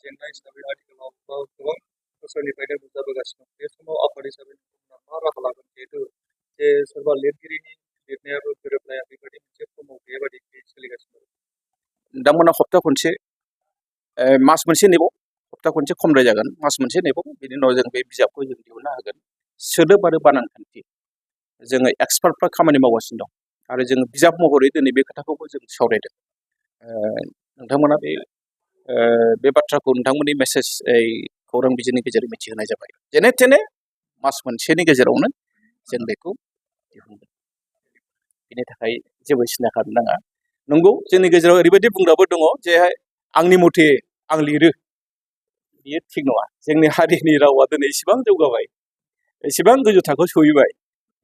जेंना हिसाबै आथिखालाव गोबां बोसोरनिफ्रायनो नुजाबोगासिनो दं। बे समाव आफाद हिसाबै नोंथांमोना मा राहा लागोन जिहेतु जे सोरबा लिरगिरिनि लिरनायाबो गोरोबलाया बेबायदि मोनसे समाव बेबायदि सोलिगासिनो दं। नोंथांमोना हप्ता खनसे मास मोनसे नेबाव हप्ता खनसे खमद्राय जागोन मास मोनसे नेबाव बिनि उनाव जों बे बिजाबखौ जों दिहुननो हागोन। सोदोब आरो बानान खान्थि जोङो एक्सपार्टफ्रा खामानि मावगासिनो दं आरो जोङो बिजाब महरै दिनै बे खोथाखौबो जों सावरायदों। नोंथांमोना बे बाथ्राखौ नोंथांमोननि मेसेज खौरां बिजोंनि गेजेरजों मिथिहोनाय जाबाय। जेने थेने मास मोनसेनि गेजेरावनो जों बेखौ दिहुनगोन। बिनि थाखाय जेबो सिन्था खालामनो नाङा। नंगौ जोंनि गेजेराव ओरैबायदि बुंग्राबो दङ जे आंनि मथे आं लिरो बियो थिग नङा। जोंनि हारिनि रावा दिनै इसेबां जौगाबाय, इसेबां गोजौ थाखोआव सहैबाय,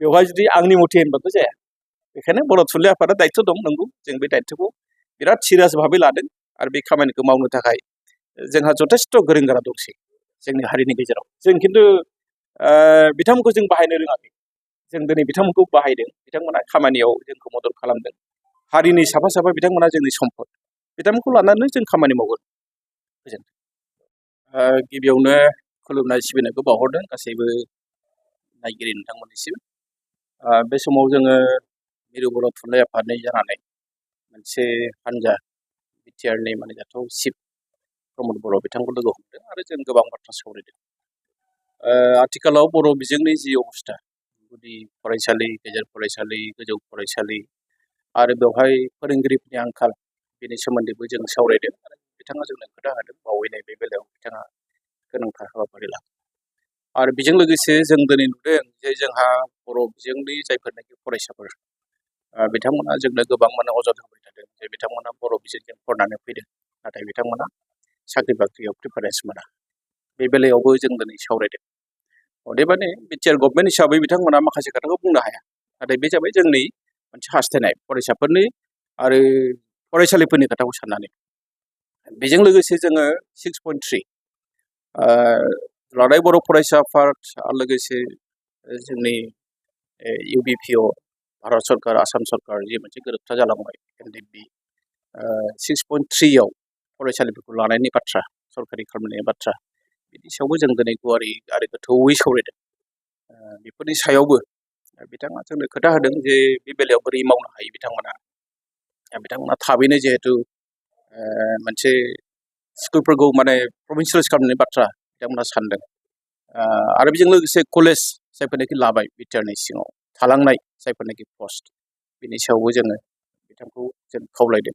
बेवहाय जुदि आंनि मथे होनबाबो जाया। बेखायनो बर' थुनलाइ आफादा दायथ' दं। नंगौ जों बे दायथ'खौ बिराद सिरियास भाबै लादों आरो बे खामानिखौ मावनो थाखाय जोंहा जथेस्थ' गोरों गोरा दंसै जोंनि हारिनि गेजेराव। जों खिन्थु बिथांमोनखौ जों बाहायनो रोङाखै। जों दिनै बिथांमोनखौ बाहायदों। बिथांमोना खामानियाव जोंखौ मदद खालामदों। हारिनि साफा साफा बिथांमोना जोंनि सम्पद। बिथांमोनखौ लानानै जों खामानि मावगोन। गोजोन्थों। गिबियावनो खुलुमनाय सिबिनायखौ बावहरदों गासैबो नायगिरि नोंथांमोननिसिम। बे समाव जोङो मिरु बर' थुनलाइ आफादनि जानानै मोनसे हान्जा बिटिआरनि मानिजाथाव चिफ प्रमद बर' बिथांखौ लोगो हमदों आरो जों गोबां बाथ्रा सावरायदों। आथिखालाव बर' बिजोंनि जि अबस्था, गुदि फरायसालि, गेजेर फरायसालि, गोजौ फरायसालि आरो बेवहाय फोरोंगिरिफोरनि आंखाल बेनि सोमोन्दैबो जों सावरायदों आरो बिथाङा जोंनो खोथा होदों। बावैनो बे बेलायाव बिथाङा गोनांथार हाबाफारि लादों। आरो बेजों लोगोसे जों दिनै नुदों जे जोंहा बर' बिजोंनि जायफोरनाखि फरायसाफोर बिथांमोना जोंनो गोबां अजद होबाय थादों जे बिथांमोना बर' बिजोंजों फरायनानै फैदों, नाथाय बिथांमोना साख्रि बाख्रियाव प्रिफारेन्स मोना। बे बेलायावबो जों दिनै सावरायदों। अदेबानि बिटिआर गभर्नमेन्ट हिसाबै बिथांमोना माखासे खोथाखौ बुंनो हाया, नाथाय बे जाबाय जोंनि मोनसे हास्थायनाय फरायसाफोरनि आरो फरायसालिफोरनि खोथाखौ साननानै। बेजों लोगोसे जोङो 6.3 दुलाराय बर' फरायसा आफाद आरो लोगोसे जोंनि इउबिपिअ भारत सरकार, आसाम सरकार जि मोनसे गोरोबथा जालांबाय NDP 6.3 फरायसालिफोरखौ लानायनि बाथ्रा, सरकारि खालामनायनि बाथ्रा, बिनि सायावबो जों दिनै गुवारै आरो गोथौयै सावरायदों। बेफोरनि सायावबो बिथाङा जोंनो खोथा होदों जे बे बेलायाव बोरै मावनो हायो बिथांमोना थाबैनो जिहेतु मोनसे स्कुलफोरखौ प्रभिन्सियेलाइज खालामनायनि बाथ्रा बिथांमोना सानदों। आरो बेजों लोगोसे कलेज जायफोरनाखि लाबाय बिटिआरनि सिङाव थालांनाय जायफोरनाखि पस्ट, बिनि सायावबो जोङो बिथांखौ जों खावलायदों।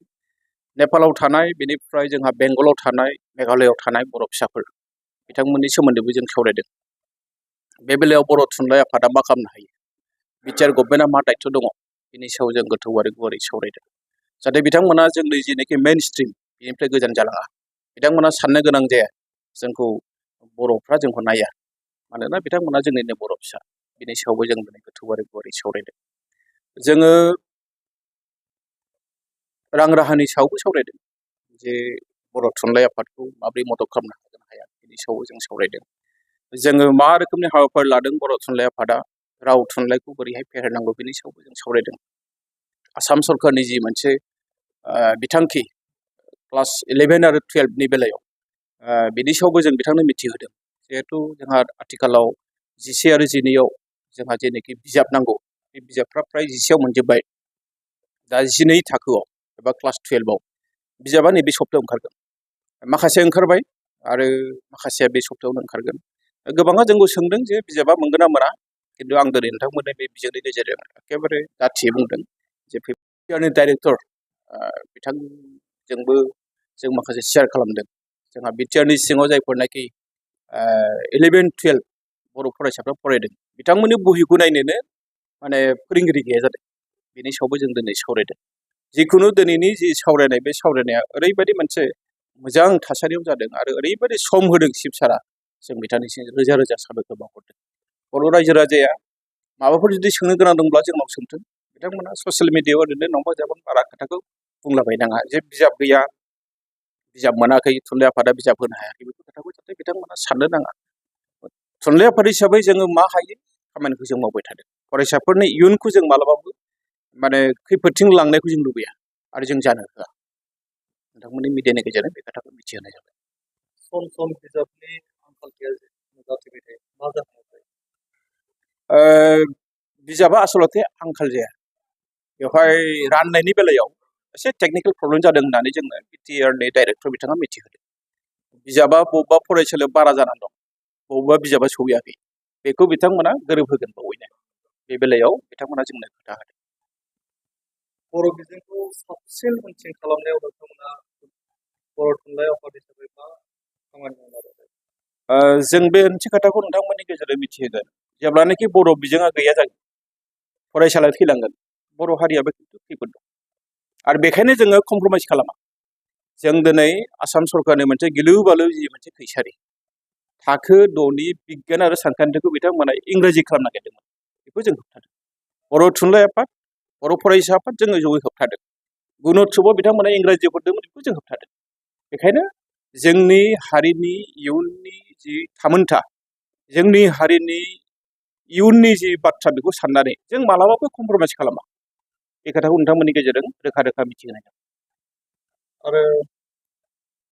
नेपालाव थानाय, बेनिफ्राय जोंहा बेंगलाव थानाय, मेघालयआव थानाय बर' फिसाफोर बिथांमोननि सोमोन्दैबो जों सावरायदों। बे बेलायाव बर' थुनलाइ आफादा मा खालामनो हायो, बिटिआर गभर्नमेन्टआ मा दायथ' दङ, बिनि सायाव जों गोथौ आरो गुवारै सावरायदों। जाहाथे बिथांमोना जोंनि जेनाखि मेइन स्ट्रिम बेनिफ्राय गोजान जालाङा, बिथांमोना साननो गोनां जाया जोंखौ बर'फ्रा जोंखौ नाया, मानोना बिथांमोना जोंनिनो बर' फिसा। बिनि सायावबो जों दिनै गोथौ आरो गुवारै सावरायदों। जोङो रां राहानि सायावबो सावरायदों जे बर' थुनलाइ आफादखौ माबोरै मदद खालामनो हागोन हाया, बिनि सायावबो जों सावरायदों। जोङो मा रोखोमनि हाबाफारि लादों बर' थुनलाइ आफादा, राव थुनलाइखौ बोरैहाय फेहेरनांगौ बिनि सायावबो जों सावरायदों। आसाम सरकारनि जि मोनसे बिथांखि क्लास 11 आरो 12नि बेलायाव बिनि सायावबो जों बिथांनो मिथिहोदों। जिहेथु जोंहा आथिखालाव 11 आरो 12 जोंहा जेनाखि बिजाब नांगौ, बे बिजाबफ्रा फ्राय 11 मोनजोब्बाय। दा 12 थाखोआव एबा क्लास 12आव बिजाबा नैबे सप्तायाव ओंखारगोन। माखासे ओंखारबाय आरो माखासेया बे सप्तायावनो ओंखारगोन। गोबाङा जोंखौ सोंदों जे बिजाबा मोनगोन ना मोना, खिन्थु आं दिनै नोंथांमोननि बे बिजोंनि गेजेरजों एखेबारे दाथियै बुंदों जे बिटिआरनि डाइरेक्टर बिथांजोंबो जों माखासे शेयार खालामदों। जोंहा बिटिआरनि सिङाव जायफोरनाखि 11-12 बर' फरायसाफ्रा फरायदों, बिथांमोननि बहिखौ नायनोनो फोरोंगिरि गैया जादों। बिनि सायावबो जों दिनै सावरायदों। जिखुनु दिनैनि जि सावरायनाय, बे सावरायनाया ओरैबायदि मोनसे मोजां थासारियाव जादों आरो ओरैबायदि सम होदों चिफ सारा, जों बिथांनिसिम रोजा रोजा साबायखर बावहरदों। बर' रायजो राजाया माबाफोर जुदि सोंनो गोनां दंब्ला जोंनाव सोंथों। बिथांमोना ससियेल मिडियायाव ओरैनो नंबा जाबां बारा खोथाखौ बुंलाबायनाङा जे बिजाब गैया, बिजाब मोनाखै, थुनलाइ आफादा बिजाब होनो हायाखै, बेफोर खोथाखौ जाहाथे बिथांमोना साननो नाङा। थुनलाइ आफाद हिसाबै जोङो मा हायो खामानिखौ जों मावबाय थादों। फरायसाफोरनि इयुनखौ जों मालाबाबो खैफोदथिं लांनायखौ जों लुबैया आरो जों जानो होआ। नोंथांमोननि मिडियानि गेजेरजों बे खोथाखौ मिथिहोनाय जाबाय। सम सम बिजाबनि आंखालथिया नुजाथिबाय थायो मा जाहोनाव जायो? बिजाबा आसलथे आंखाल जाया बेवहाय राननायनि बेलायाव एसे टेकनिकेल प्रब्लेम जादों होननानै जोङो बिटिआरनि डाइरेक्टर बिथाङा मिथिहोदों बिजाबा बबेबा फरायसालियाव बारा जानानै दं बबेबा बिजाबा सहैयाखै बेखौ बिथांमोना गोरोबहोगोन बावैनो बे बेलायाव बिथांमोना जोंनो खोथा होदों बर' बिजोंखौ साबसिन हामसिन खालामनायाव नोंथांमोना बर' थुनलाइ आफाद हिसाबै मा खामानि मावनो नाजादों? जों बे मोनसे खोथाखौ नोंथांमोननि गेजेराव मिथिहोगोन जेब्लानाखि बर' बिजोङा गैया जागोन फरायसालिया थैलांगोन बर' हारियाबो खिन्थु खैफोद दं आरो बेखायनो जोङो कमप्रमाइज खालामा जों दिनै आसाम सरकारनि मोनसे गिलु बालु जि मोनसे खैसारि थाखो 6नि बिगियान आरो सानखान्थिखौ बिथांमोना इंराजि खालामनो नागिरदोंमोन बेखौ जों होबथादों बर' थुनलाइ आफाद बर' फरायसा आफाद जोङो जयै होबथादों गुणोत्सबआव बिथांमोना इंराजि हरदोंमोन बेखौ जों होबथादों बेखायनो जोंनि हारिनि इयुननि जि थामोनथा जोंनि हारिनि इयुननि जि बाथ्रा बेखौ साननानै जों मालाबाबो कमप्रमाइज खालामा बे खोथाखौ नोंथांमोननि गेजेरजों रोखा रोखा मिथिहोनाय आरो